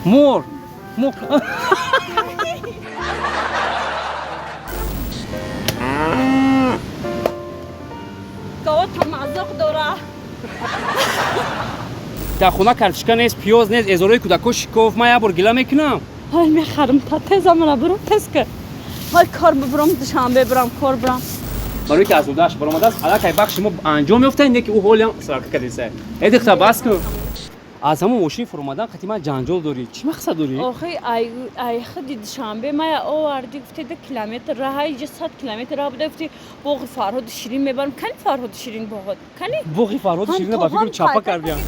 Мор. Мор. Гова тамаззоқ дора. Дар хона картишка нест, пиёз нест, эзорои кӯдакҳо шикоф. Ман як бор гила мекунам. Ҳай мехарам, та тезамра бурам, тез ка. Ҳай кор бибурам, Душанбе бурам, кор бурам. Барои ки аз удааш баромадааст, аллакай бахши мо анҷом ёфта, не ки ӯ ҳолиам сарака кардеса. Э духтар, бас кун. Аз ҳамон мошини фуромадан қати ман ҷанҷол дорӣ. Чӣ мақсад дорӣ? Охи ай худи Душанбе мая оварди, гуфти 2 километр раҳа, иҷа 100 километр раҳ буда, гуфти боғи Фарҳоди Ширин мебарам. Кани Фарҳоди Ширин боғот? Кани? Боғи Фарҳоди Ширина ба фикрам чапа кардиям.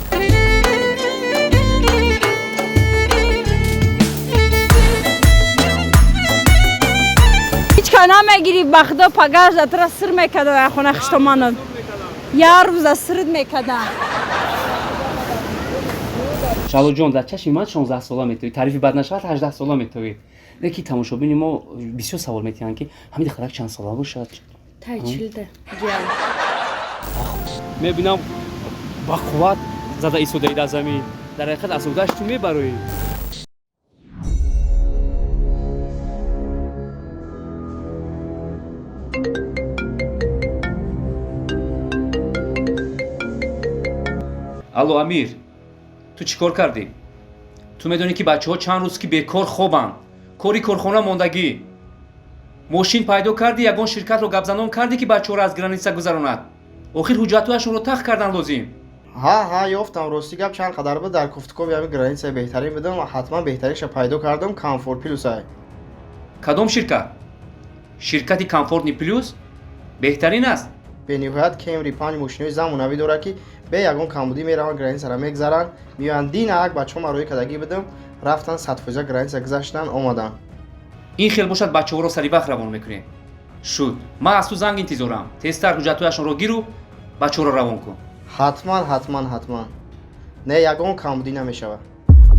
Ҳеҷ ка намегирӣ, ба худо пагар затра сир мекардан ай хона хуштоманат. Як рӯза сирт мекардан. Шаҳлоҷон, дар чашми ман 16 сола метавӣ, таърифи бад нашавад, 18 сола метавӣ. Леки тамошобини мо бисёр савол метиҳанд, ки ҳамин духтарак чанд сола бошад? Тай чилда. Мебинам, ба қувват зада истодаи дар замин. Дар ҳақиқат аз удааш ту мебароӣ. Алло, Амир, ту чӣ кор кардӣ? Ту медонӣ, ки бачаҳо чанд рӯз ки бекор хобанд, кори корхона мондагӣ. Мошин пайдо кардӣ, ягон ширкатро гапзанон кардӣ, ки бачаҳоро аз граница гузаронад? Охир ҳуҷҷатҳояшонро тахт кардан лозим. Ҳа, ҳа, ёфтам. Рости гап, чанд қадар буд, дар кофтукови ҳамин границаи беҳтарин будам ва ҳатман беҳтаринша пайдо кардам. Комфорт Плюсай. Кадом ширкат? Ширкати Комфортный Плюс беҳтарин аст. Бениҳоят Кемри 5 мошинои замонавӣ дорад, ки бе ягон камбудӣ мераванд, границаро мегзаранд, меоянд. Динак бачаҳо ман роҳӣ кардагӣ будам, рафтан, 100% граница гузаштан, омаданд. Ин хел бошад, бачаҳоро сари вақт равон мекунем. Шуд, ман аз ту занг интизорам. Тезтар ҳуҷҷатҳояшонро гиру бачаҳоро равон кун. Ҳатман, ҳатман, ҳатман, не, ягон камбудӣ намешавад.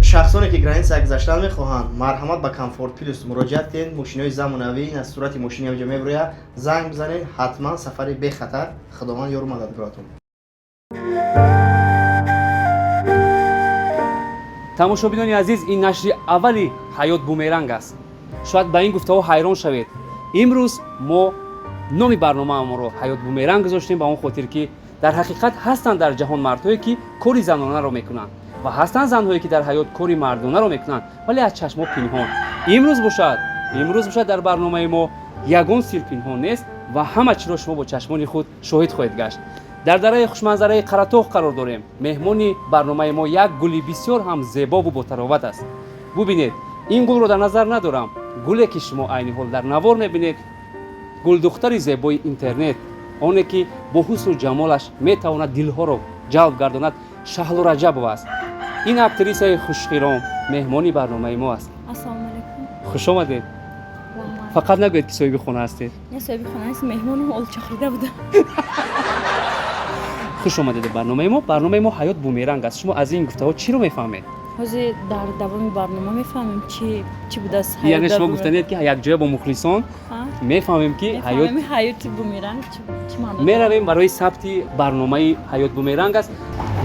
Шахсоне ки граница гузаштан мехоҳанд, марҳамат, ба Комфорт Плюс муроҷиат кунед. Мошинои замонавӣ, ин аз сурати мошини ҳамҷо мебирояд. Занг бизанед, ҳатман сафари бехатар. Худованд ёру мададгоратон. Тамошобинони азиз, ин нашри аввали «Ҳаёт бумеранг» аст. Шояд ба ин гуфтаҳо ҳайрон шавед. Имрӯз мо номи барномаамонро «Ҳаёт бумеранг» гузоштем ба он хотир, ки дар ҳақиқат ҳастанд дар ҷаҳон мардҳое, ки кори занонаро мекунанд, ва ҳастанд занҳое, ки дар ҳаёт кори мардонаро мекунанд, вале аз чашмҳо пинҳон. Имрӯз бошад, дар барномаи мо ягон сир пинҳон нест ва ҳама чиро шумо бо чашмони худ шоҳид хоҳед гашт. Дар дараи хушманзараи Қаратоғ қарор дорем. Меҳмони барномаи мо як гули бисёр ҳам зебову ботароват аст. Бубинед, ин гулро дар назар надорам. Гуле, ки шумо айни ҳол дар навор мебинед, гулдухтари зебои интернет, оне ки бо ҳусну ҷамолаш метавонад дилҳоро ҷалб гардонад, Шаҳло Раҷабова аст. Ин актрисаи хушхиром меҳмони барномаи мо аст. Ассалому алайкум. Хуш омадед. Фақат нагӯед, ки соҳиби хона ҳастед. Не, соҳиби хона нест, меҳмонам, олча хӯрда будам. Хуш омадед ба барномаи мо. Барномаи мо «Ҳаёт бумеранг» аст. Шумо аз ин гуфтаҳо чиро мефаҳмед? Ҳозир дар давоми барнома мефаҳмем, чӣ будааст. Яъне шумо гуфтанед, ки якҷоя бо мухлисон мефаҳмем, ки ҳаёт мефаҳмем, ҳаёти бумеранг чӣ маъно дорад. Меравем барои сабти барномаи «Ҳаёт бумеранг» аст.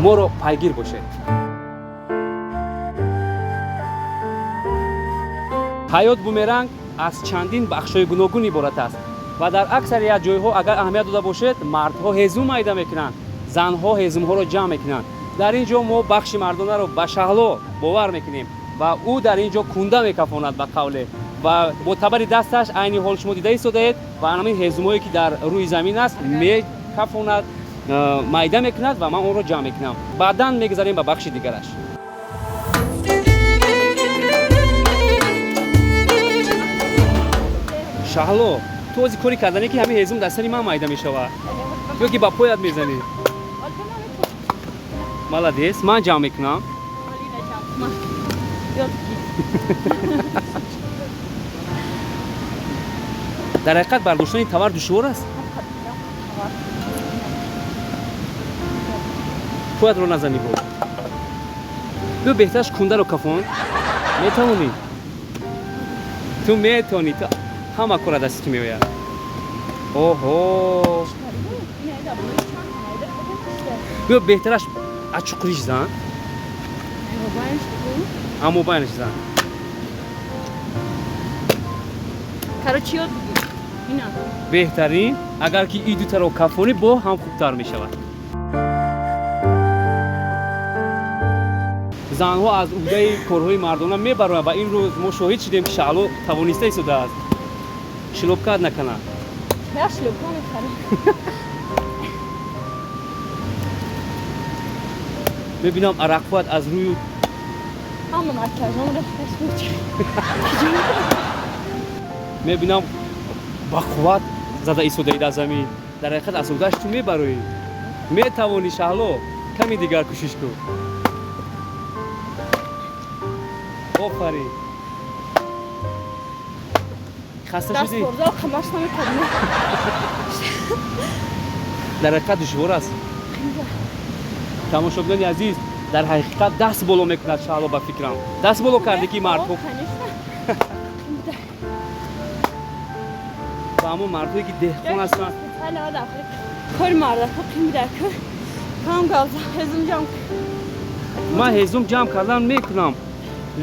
Моро пайгир бошед. «Ҳаёт бумеранг» аз чандин бахшҳои гуногун иборат аст ва дар аксарият ҷойҳо, агар аҳамият дода бошед, мардҳо ҳезум майда мекунанд, занҳо ҳезумҳоро ҷамъ мекунанд. Дар ин ҷо мо бахши мардонаро ба Шаҳло бовар мекунем ва ӯ дар ин ҷо кунда мекафонад, ба қавле, ва бо табари дасташ айни ҳол шумо дида истодаед ва ҳамин ҳезумҳое, ки дар рӯи замин аст, мекафонад, майда мекунад ва ман онро ҷамъ мекунам. Баъдан мегузарем ба бахши дигараш. Шаҳло, ту ози кори карданӣ, ки ҳамин ҳезум дар сари ман майда мешавад ё ки ба поят мезанӣ. Молодец, ман ҷамъ мекунам. Ёд гир. Дар ҳақиқат бардоштани тавар душвор аст. Поятро назанӣ. Бо биё, беҳтараш кундаро кафон. Метавонӣ, ту метавонӣ, ту ҳама кора дасти ту меояд. Оҳо, биё, беҳтараш аз чуқуриш зан. Аммо байнаш зан. Короче, ёд бигир. Ина. Беҳтарин, агар ки ин дутаро кафонӣ, бо ҳам хубтар мешавад. Занҳо аз уҳдаи корҳои мардона мебароянд ва имрӯз мо шоҳид шудем, ки Шаҳло тавониста истодааст. Шлёпкаат накана. Я шлёпка мехарам. Мебинам, араққоят аз рӯю Ҳама макияжам рафташ буд. Мебинам, ба қувват зада истодаи дар замин. Дар ҳақиқат, аз уҳдааш ту мебароӣ. Метавонӣ, Шаҳло, ками дигар кӯшиш кун. Офарин. Хаста Даст шудӣ? борда қамаш наметавонам. Дар ҳақиқат душвор аст. Тамошобинони азиз, дар ҳақиқат даст боло мекунад Шаҳло. Ба фикрам, даст боло кардӣ, ки мардҳо Конечно. Ба ҳамон мардҳое, ки деҳқон ҳастанд. Кори мардако қин буда. Кам гавза, ҳезум ҷамъ. Ман ҳезум ҷамъ кардан мекунам,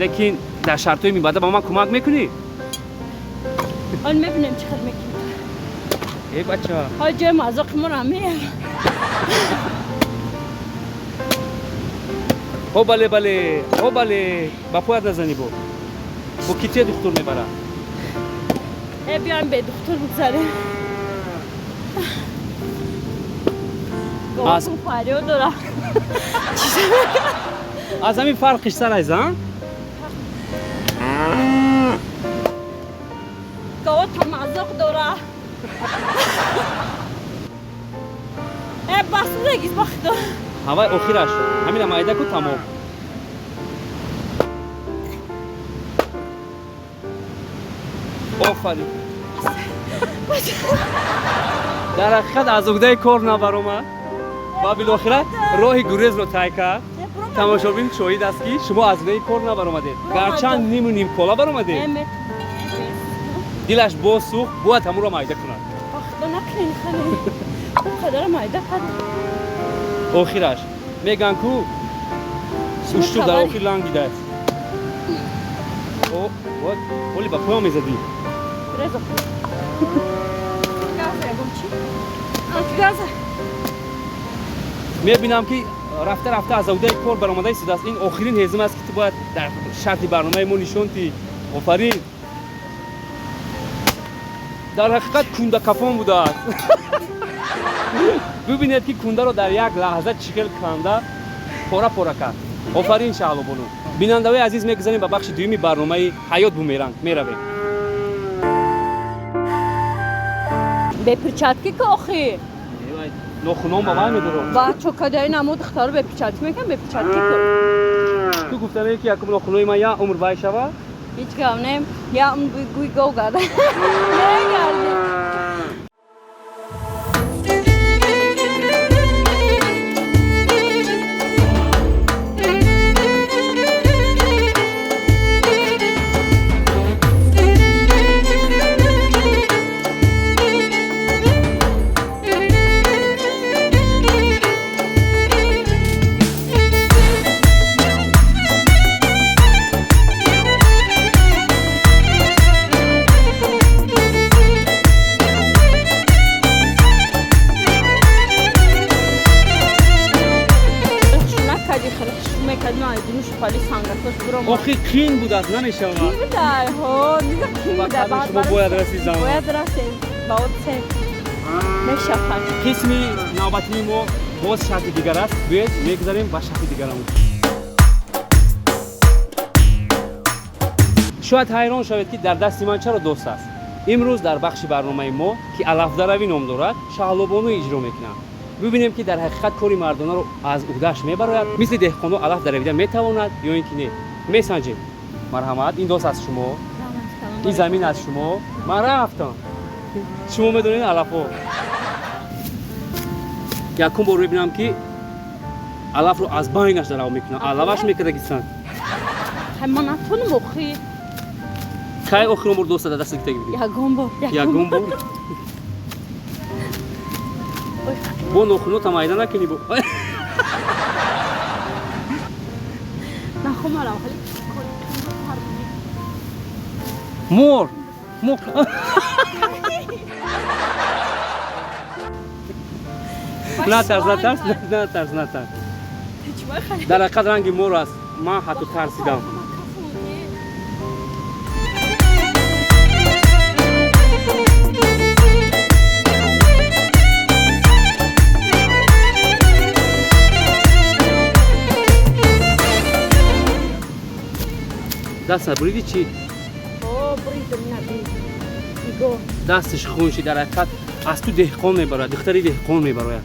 лекин дар шартҳои минбаъда ба ман кӯмак мекунӣ? Он мебинем, чӣ хел мекунӣ. Э, бача. Ҳой, ҷои мазоқи моро меям. Ҳо, бале, бале, ҳо, бале, ба поят назанӣ. Бо кития духтур мебарад. Э, биёем, бе духтур бигзарем. Говатон фарёд дора. Аз ҳамин фарқиш сарай зан. Говатон мазоқ дора. Э, бас будагиз, ба худо. Ҳавай, охираш ҳамина майда ку, тамом. Офарин. Дар ҳақиқат, аз уҳдаи кор набаромад ва билохира роҳи гурезро тай кард. Тамошобин шоҳид аст, ки шумо аз уҳдаи кор набаромадед, гарчанд ниму нимкола баромадед. Дилаш боз сӯхт, бояд ҳамонро майда кунад. Ба худо, накунен хеле. Он қадара майда кардам. Охираш мегӯянд ку, уштур дар охир лангидааст. Оли ба поён мезадӣ. Резо. Газа ягон чи? Газа. Мебинам, ки рафта рафта аз уҳдаи кор баромада истодааст. Ин охирин ҳезум аст, ки ту бояд дар шарти барномаи мо нишон диҳӣ. Офарин. Дар ҳақиқат кундакафон будааст. Бибинед, ки кундаро дар як лаҳза чӣ хел канда пора пора кард. Офарин, Шаҳлобону. Бинандаҳои азиз, мегузарем ба бахши дуюми барномаи «Ҳаёт бумеранг» меравем. Бе перчатки ки охи. Нохунон ба ман медорам. Ба чокадаи намо духтаро бе перчатки мекунам, бе перчатки ку. Ту гуфтаме, ки якум нохунои ман як умр вай шава. Ҳеҷ гап не, я умр гӯй гов гарда. Негарди. Накарди, хеле хуш мекарди, ман дунуш пали сангакош буром. Охи, қин будааст, намешавад. Қин будай, ҳо, диза қин Ба будай. қадри шумо бояд расид, зан. Бояд расем, ба отсем. Мешавад. Қисми навбатии мо боз шарти дигар аст. Биёед, мегузарем ба шарти дигарамон. Шояд ҳайрон шавед, ки дар дасти ман чаро дост аст. Имрӯз дар бахши барномаи мо, ки алафдаравӣ ном дорад, Шаҳлобону иҷро мекунанд. Бибинем, ки дар ҳақиқат кори мардонаро аз уҳдааш мебарояд, мисли деҳқонҳо алаф даравида метавонад ё ин ки не, месанҷем. Марҳамат, ин дост аз шумо, ин замин аз шумо. Ман рафтам. Шумо медонед, алафҳо, якум бор мебинам, ки алафро аз байнаш дарав мекунам, алаваш мекардагисан. Хай, ман натонам охи. Кай охирон бор доста дар даста гирифта будӣ? Ягон бор. Ягон бор. Бо нохунота майда накунӣ бо. Нахомарам хеле. Мор! Мор! Натарс, натарс, натарс, натарс. Дар ҳақиқат ранги мор аст. Ман ҳатто тарсидам. Даст набуриди чӣ? Дасташ хун шид. Дар ҳақиқат аз ту деҳқон мебарояд, духтари деҳқон мебарояд.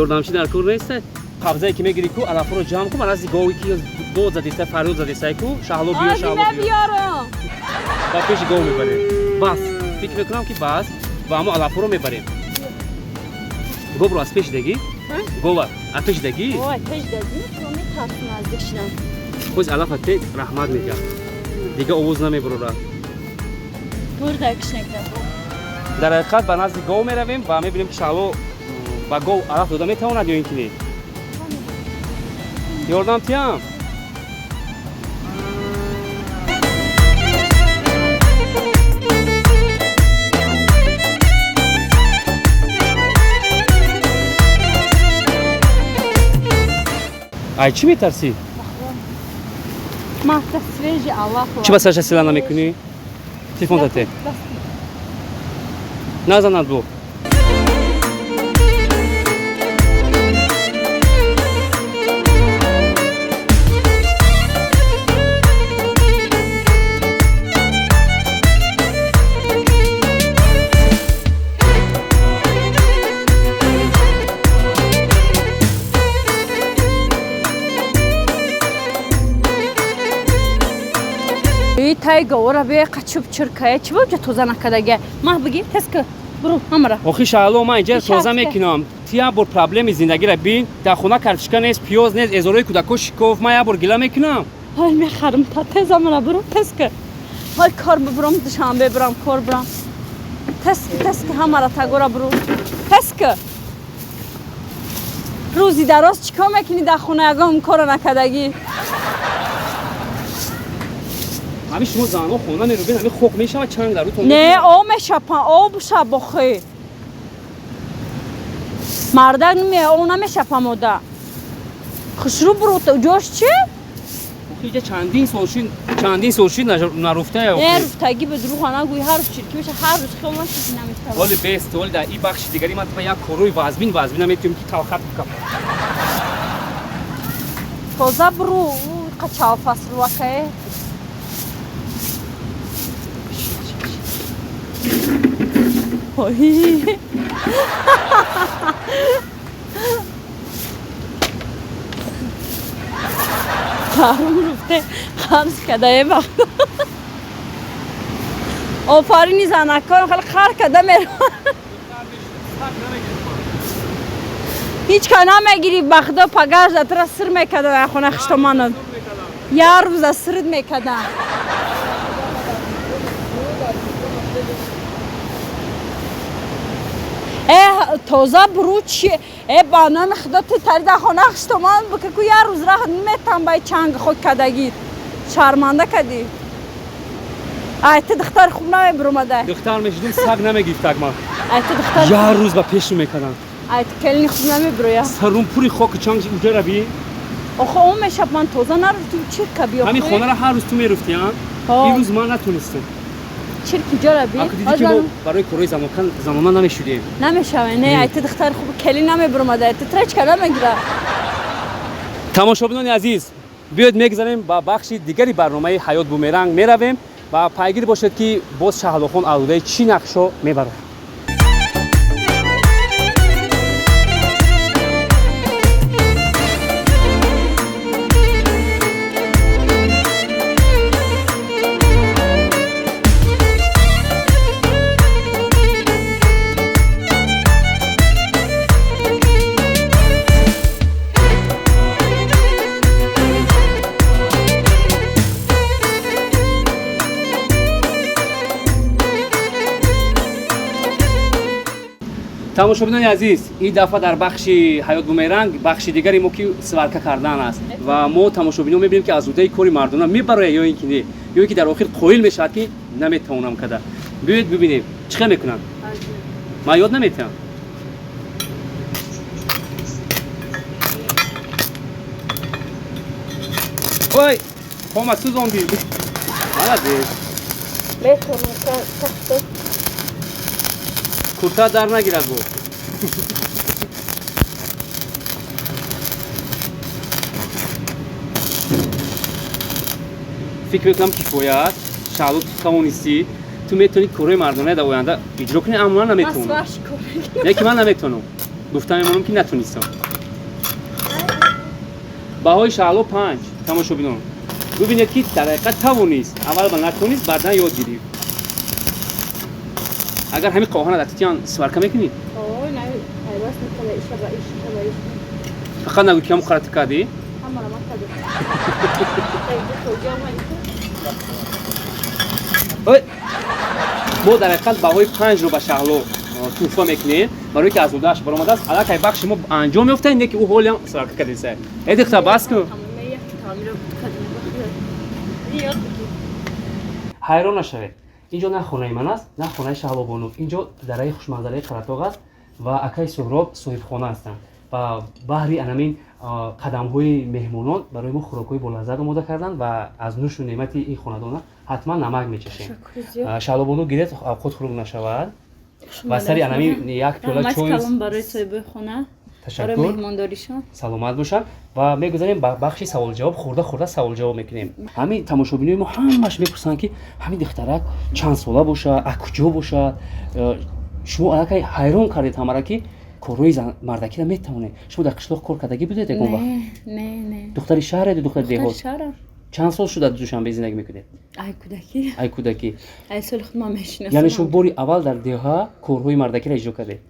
Ёрдамчӣ дар кор нест? Қабзае ки мегирӣ ку, алафҳоро ҷамъ ку, ба назди гове ки дод задиста, фарёд задистай ку, Шаҳло биё, Шаҳло биё. Ба пеши гов мебарем. Бас, фикр мекунам ки бас, ва ҳамо алафҳоро мебарем. Говро аз пеш дагӣ? Гова аз пеш дагӣ? Боз алафа те раҳмат мегӯяд. Дига овоз намебарорад. Дар ҳақиқат ба назди гов меравем ва мебинем ки Шаҳло ба гов алаф дода метавонад ё ин ки не. Ёрдам тиям? Ай чӣ метарсӣ? Чӣ ба сараша сила намекунӣ? Телефон дате. Назанад бо. Тай говора бе қачуб чиркая чӣ бо тоза накардага? Маҳ бигир, тез ки буру ҳамара. Охи Шаҳло, ман инҷа тоза мекунам. Ти як бор проблеми зиндагиро бин, дар хона картошка нест, пиёз нест, эзорои кӯдако шикоф, ман як бор гила мекунам. Ҳай мехарам, та тез ҳамара буру, тез ки. Ҳай кор бибурам, Душанбе бурам, кор бурам. Тез ки, тез ки ҳамара тагора буру. Тез ки. Рӯзи дароз чӣ кор мекунӣ дар хона, ягон корро накардагӣ? Ҳамин шумо занҳо хона мерӯбед, ҳамин хок мешавад чанг дар рӯтон? Не, об мешапам, об шабохӣ. Мардак об намешапам ода. Хушрӯ буру, ҷош чи? Охи чандин сол шид, чандин сол шид наруфтая. Не, руфтагӣ ба дурӯғ нагӯй, ҳар рӯз чиркӣ меша, ҳар рӯз хиёл нашид наметавон. Ҳоли бест, ҳоли дар ин бахши дигари ман як корҳои вазмин вазмин наметавонем ки талхат бикапам. Тоза буру, қачалфас рувакае. Ой. Тарум руфте қарз кадае вақт. Офарини занакон хеле хар када мераванд. Ҳеҷ ка намегирӣ бахто пагаш да тура сир мекардан ай хона хиштоманат. Як рӯза сирт мекардан. Э тоза буру чи? Э ба номи худо ту тари дар хона хиштоман бикаку як рӯз раҳ метам бай чанг хок кардагӣ. Шарманда кардӣ. Ай ту духтари хуб намебуромада. Духтар мешидум саг намегирифтак ман. Ай ту духтар як рӯз ба пешу мекардам. Ай ту келини хуб намебуроя. Сарум пури хоку чанг уҷара би. Охо он мешаб ман тоза нарафту чирка биё. Ҳамин хонаро ҳар рӯз ту меруфтӣ, а? Ин рӯз ман натонистам. Чирки ҷора би. Аку дидӣ ки мо барои корҳои замона намешудем. Намешаве, не, ай ту духтари хуб келин намебуромада, ай ту тречка намегира. Тамошобинони азиз, биёед мегзарем ба бахши дигари барномаи Ҳаёт бумеранг меравем ва пайгир бошед ки боз Шаҳлохон алудаи чӣ нақшҳо мебарад. Тамошобинони азиз, ин дафъа дар бахши ҳаёт бумеранг бахши дигари мо, ки сварка кардан аст, ва мо тамошобинон мебинем, ки аз уҳдаи кори мардона мебарояд ё ин ки не, ё ин ки дар охир қоил мешавад, ки наметавонам када. Биёед бибинем, чӣ хел мекунанд. Ман ёд наметиҳам. Ой, пома сӯзондӣ, молодец. Курта дар нагирад бо. Фикр мекунам, кифоя аст. Шаҳло, ту тавонистӣ, ту метавонӣ корҳои мардона дар оянда иҷро кунӣ, аммо ман наметавонам. Не, ки ман наметавонам, гуфта мемонам, ки натонистам. Баҳои Шаҳло 5. Тамошобинон, бибинед, ки дар ҳақиқат тавонист. Аввал ба натонист, баъдан ёд гирифт. Агар ҳамин қоҳана дар титиан сварка мекунӣ, фақат нагӯ, ки ҳамон қарати кардӣ. Ой, мо дар ҳақиқат баҳои 5-ро ба Шаҳло туҳфа мекунем, барое ки аз уҳдааш баромадааст. Аллакай бахши мо анҷом ёфта, не ки ӯ ҳолиам сварка кардеса. Э, духта, бас кун. Ҳайрон нашавед, инҷо на хонаи ман аст, на хонаи Шаҳлобону. Инҷо дараи хушманзараи Қаратоғ аст ва акаи Суҳроб соҳибхона ҳастанд ва баҳри анамин қадамҳои меҳмонон барои мо хӯрокҳои болаззат омода карданд ва аз нӯшу неъмати ин хонадона ҳатман намак мечашем. Шаҳлобону, гиред, авқот хунук нашавад, ва сари анамин як пиёла чой. Барои соҳиби хона. Ташаккур, саломат бошанд. Ва мегузарем ба бахши саволҷавоб. Хӯрда хӯрда саволҷавоб мекунем. Ҳамин тамошобинои мо ҳамаш мепурсанд, ки ҳамин духтарак чанд сола бошад, а куҷо бошад. Шумо аллакай ҳайрон кардед ҳамара, ки корҳои мардакиро метавонед. Шумо дар қишлоқ кор кардагӣ будед ягон вақт? Духтари шаҳреду духтари деҳот? Чанд сол шуда Душанбе зиндагӣ мекунед? Ай кӯдакӣ. Ай кӯдакӣ. Ай соли худ ман мешиносам. Яъне шумо бори аввал дар деҳа корҳои мардакиро иҷро кардед?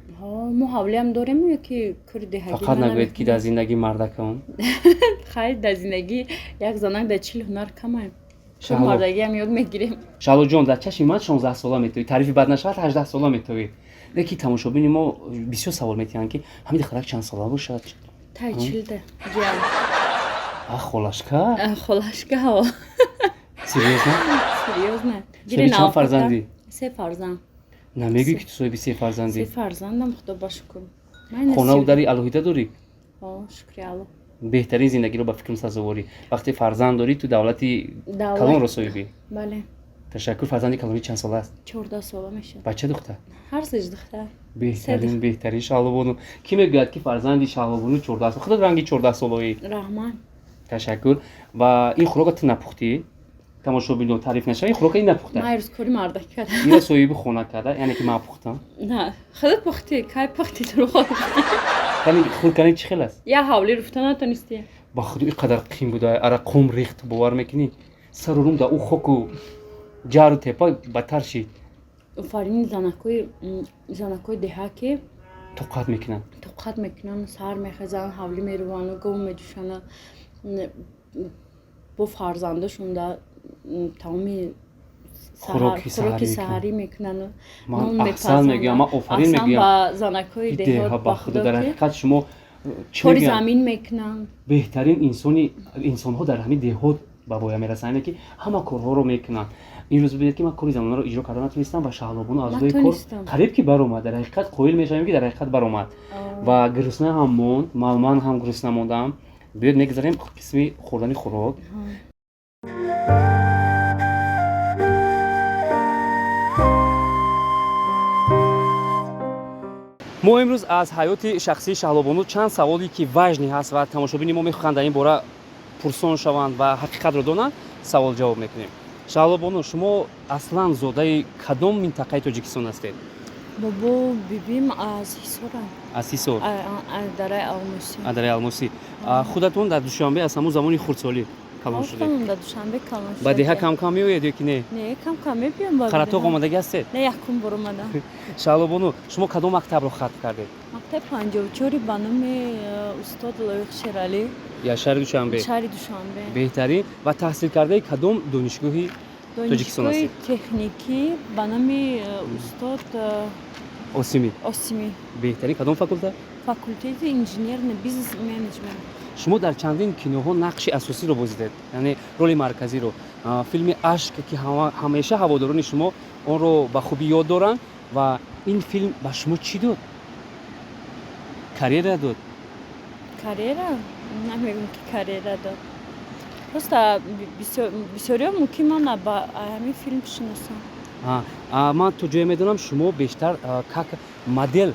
Мо ҳавлиам дорем ё ки кори деҳагӣ. Фақат нагӯед, ки дар зиндагии мардакон. Хайр, дар зиндагӣ як занак дар 40 ҳунар камаем, мардагиам ёд мегирем. Шаҳлоҷон, дар чашми ман 16-сола метавӣ, таърифи бад нашавад, 18-сола метавӣ, леки тамошобини мо бисёр савол метиҳанд, ки ҳамин духтарак чанд сола бошад. Тай чилда. А, холашка. Холашка. Серьёзно? Серьёзно. Соҳиби чанд фарзандӣ? Се фарзанд. Намегӯӣ, ки ту соҳиби се фарзандӣ? Се фарзандам, худо ба шукр. Хонаву дари алоҳида дорӣ? Шукри Алло. Беҳтарин зиндагиро ба фикрам сазоворӣ. Вақте фарзанд дорӣ, ту давлати калонро соҳибӣ. Бале. Ташаккур. Фарзанди калонӣ чанд сола аст? 14 сола мешавад. Бача, духтар? Ҳар сеж духтар. Беҳтарин, беҳтарин, Шаҳлобону. Кӣ мегӯяд, ки фарзанди Шаҳлобону 14 сол? Худат ранги 14-солаӣ. Раҳмат. Ташаккур. Ва ин хӯрока ту напухтӣ? Тамошобино, таъриф нашава, ин хӯрока ин напухта. Ман ирӯз кори мардак кардам. Ира соҳиби хона карда, яъне ки ман пухтам? На, худат пухтӣ. Кай пухтӣ? Туро пухтӣ. Яъне хӯркани чӣ хел аст? Я ҳавли руфта натонистӣ. Ба худо, ин қадар қин буда, ара қум рехт, бовар мекунӣ, сару рум да ӯ хоку ҷару тепа баттар шид. Офарини занакҳои деҳа, ки тоқат мекунанд. Тоқат мекунанд, сар мехезанд, ҳавлӣ меруванд, гов меҷӯшанд, бо фарзандашон да тамоми хӯроки хӯроки саҳарӣ мекунанд. Ман аҳсан мегӯям, ман офарин мегӯям ба занакҳои деҳот. Ба худо, дар ҳақиқат шумо чӣ кори замин мекунанд. Беҳтарин инсони инсонҳо дар ҳамин деҳот ба воя мерасанд, яъне ки ҳама корҳоро мекунанд. Имрӯз бибинед, ки ман кори замонаро иҷро карда натонистам ва Шаҳлобону аз рӯи кор қариб ки баромад. Дар ҳақиқат қоил мешавем, ки дар ҳақиқат баромад ва гурусна ҳам монд, ман ҳам гурусна мондам. Биёед, мегузарем қисми хӯрдани хӯрок. Мо имрӯз аз ҳаёти шахсии Шаҳлобону чанд саволе, ки важный ҳаст ва тамошобини мо мехоҳанд дар ин бора пурсон шаванд ва ҳақиқатро донанд, савол ҷавоб мекунем. Шаҳлобону, шумо аслан зодаи кадом минтақаи Тоҷикистон ҳастед? Бобо бибим аз Ҳисорам. Аз Ҳисор? Дараи Алмосӣ. Дараи Алмосӣ. Худатон дар Душанбе аз ҳамон замони хурдсолӣ калон шудед? Дар Душанбе калон. Ба деҳа кам кам меоед ё ки не? Не, кам кам мебиём. Қаратоғ омадагӣ ҳастед? Не, якум бор омадам. Шаҳлобону, шумо кадом мактабро хатм кардед? Мактаби 54-и ба номи устод Лоиқ Шералӣ. Я шаҳри Душанбе? Шаҳри Душанбе. Беҳтарин. Ва таҳсилкардаи кадом донишгоҳи Тоҷикистон Донишгоҳи ҳастед? техникӣ ба номи устод Осими. Осими. Беҳтарин. Кадом факулта? Факултети инженерный бизнес и менеджмент. Шумо дар чандин киноҳо нақши асосиро бозидед, яъне роли марказиро. Филми «Ашк», ки ҳамеша ҳаводорони шумо онро ба хубӣ ёд доранд. Ва ин филм ба шумо чӣ дод? Карьера дод? Карьера намегӯм, ки карьера дод. Просто бисёриҳо мумкин мана ба ҳамин филм шиносам. Ман то ҷое медонам, шумо бештар как модель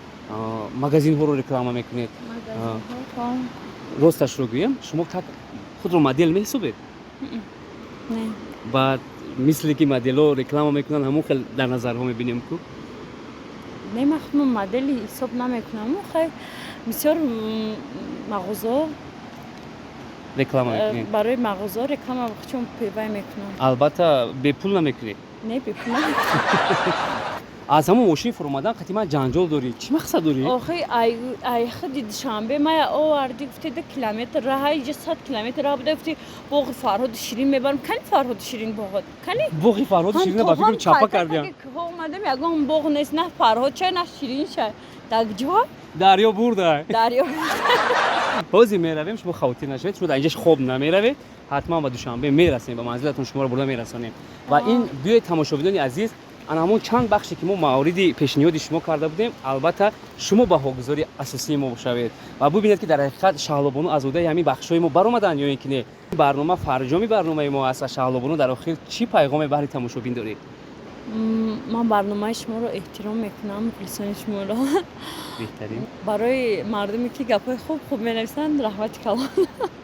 магазинҳоро реклама мекунед. Росташро гӯем, шумо как худро модель меҳисобед? Не. Баъд мисле ки моделҳо реклама мекунанд, ҳамон хел дар назарҳо мебинем ку. Не, ман худро модели ҳисоб намекунам. Хай, бисёр мағозаҳо реклама мекунед. Барои мағозаҳо реклама чун певай мекунам. Албатта, бепул намекунед. Не, бепул. Аз ҳамон мошини фуромадан қати ман ҷанҷол дорӣ, чӣ мақсад дорӣ? Охи, ай худи Душанбе мая оварди, гуфти 2 километр раҳа, иҷа 100 километр раҳ буда, гуфти боғи Фарҳоди Ширин мебарам. Кани Фарҳоди Ширин боғот кани? Боғи Фарҳоди Ширина ба фикру чапа кардиам. Омадем, ягон боғ нест, на Фарҳод чай, на Ширин чай. Дар ҷо? Дарё бурда. Дарё. Ҳозир меравем, шумо хавотир нашавед. Шумо дар инҷаш хоб намеравед, ҳатман ба Душанбе мерасем, ба манзилатон шуморо бурда мерасонем. Ва ин биёед, тамошобинони азиз, ана ҳамон чанд бахше, ки мо мавриди пешниҳоди шумо карда будем, албатта, шумо баҳогузори асосии мо шавед ва бубинед, ки дар ҳақиқат Шаҳлобону аз уҳдаи ҳамин бахшҳои мо баромаданд ё ин ки не. Барнома фарҷоми барномаи мо аст. Ва Шаҳлобону, дар охир чӣ пайғоме баҳри тамошобин доред? Ман барномаи шуморо эҳтиром мекунам, мухлисони шуморо. Беҳтарин. Барои мардуме, ки гапҳои хуб хуб менависанд, раҳмати калон.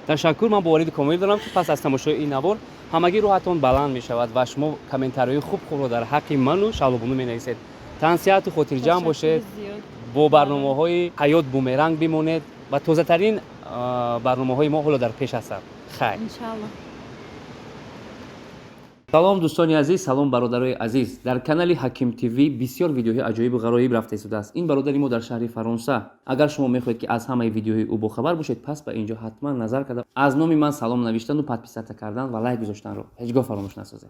Ташаккур. Ман бовариди комил дорам, ки пас аз тамошои ин навор ҳамагӣ рӯҳатон баланд мешавад ва шумо комментариҳои хуб хубро дар ҳаққи ману Шаҳлобону менависед. Тансиҳату хотирҷамъ бошед, бо барномаҳои «Ҳаёт бумеранг» бимонед ва тозатарин барномаҳои мо ҳоло дар пеш ҳастанд. Хайр. Иншалло. Салом, дӯстони азиз, салом, бародарои азиз. Дар канали Ҳаким ТВ бисёр видеоҳои аҷоибу ғароиб рафта истодааст. Ин бародари мо дар шаҳри Фаронса. Агар шумо мехоҳед, ки аз ҳамаи видеоҳои ӯ бохабар бошед, пас ба инҷо ҳатман назар карда, аз номи ман салом навиштану подписаться кардан ва лайк гузоштанро ҳеҷ гоҳ фаромӯш насозед.